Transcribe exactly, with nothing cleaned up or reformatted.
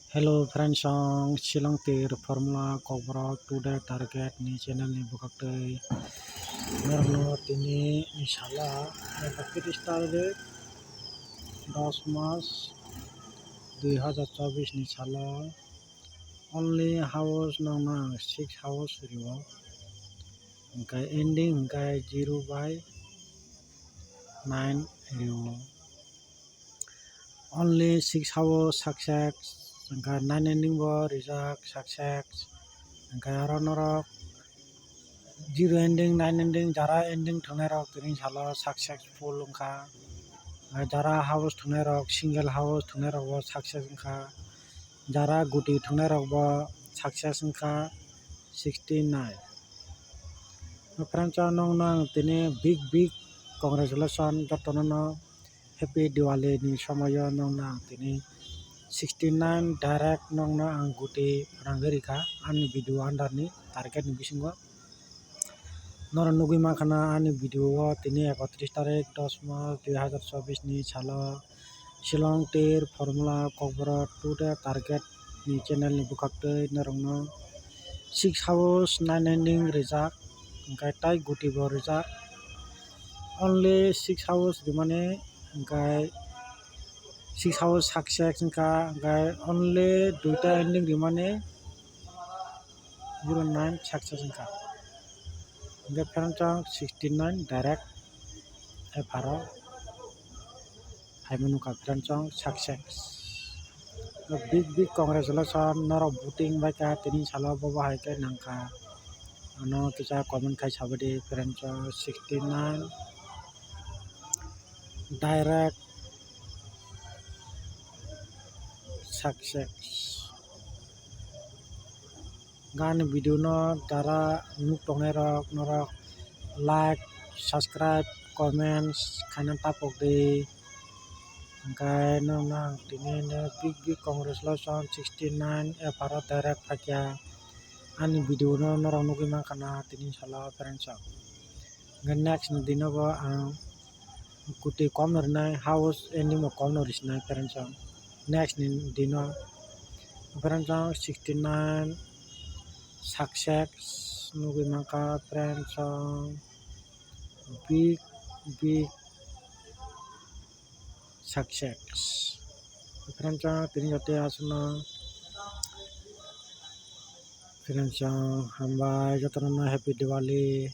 Hello friends, ang Shillong tir Formula Kokborok Today Target ni channel ni bwkhaktwi norokno tini ni salo ekatris tarik dos mas dui hazar chobbish ni salo only house nokno ang six house rio, hwnkhe ending hwnkhe zero by nine rio. Only six house success, hwnkhe nine ending bo rijak success, hwnkhe aro norok zero ending, nine ending, jara ending thwngnairok tini salo successful wngkha, jara house thwngnairok, single house thwngnairokbo success wngkha, jara guti thwngnairokbo success wngkha sixty nine. Friends, nokno ang tini big big congratulation jotono no. Happy Diwali ni somoyo nokno ang tini sixty nine direct nokno ang guti rang rikha ani video under ni target ni bisingo. Norok nugwi mankha na ani video o tini ekatris tarik dos mas dui hazar chobbish ni salo Shillong tir Formula Kokborok Today Target ni channel ni bwkhaktwi norokno six house nine ending rijak, hwnkhe tai guti bo rijak. Only six house rimani, hwnkhe six house success wngkha, hwnkhe only duita ending rimani zero nine success wngkha. Hwnkhe friends, sixty nine direct epharo phaimani wngkha friends, success. Big big congratulation, norok voting baikha tini salo, bobo hai khe nangkha. Ano kisa comment khai sabadi friends, sixty nine direct success. Ani video no jara nuk tongnai rok norok like, subscribe, comments khaina tapok di. Hwnkhe nokno ang tini no big big congratulation sixty nine epharo direct phaikha. Ani video no norok nugwi mankha na tini salo friends. Hwnkhe next ni dino bo ang kuti kom no rinai, house ending bo kom no risinai friends. Next ni dino friends sixty nine success nugwi mankha friends, big big success. Friends, tini joto aswkno friends, hambai jotono happy Diwali.